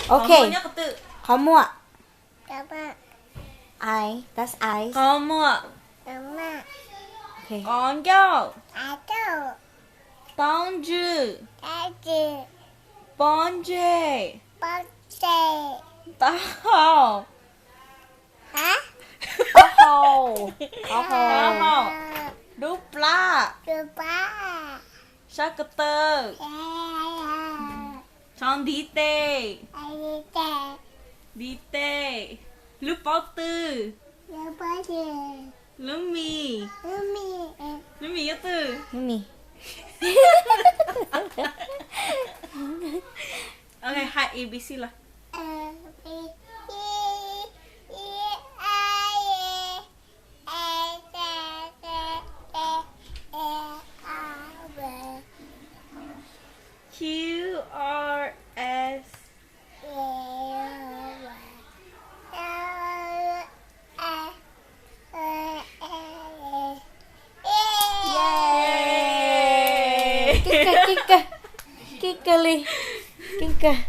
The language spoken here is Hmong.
Ok. Qhov muaj. Eye, that's eyes. Qhov muaj. Ok. Qhov ncauj. Taub ntswg. Pob ntseg. Taub hau. Taub hau. Taub hau. Lub plab. Sab ko taw. Tsho ntiv tes. Ntiv tes. Lub pob tw. Lub mis. Lub mis yuav twg? Lub mis. Ok, hais A B C los. Q R S. Keej kawg, keej kawg, keej kawg li, keej kawg.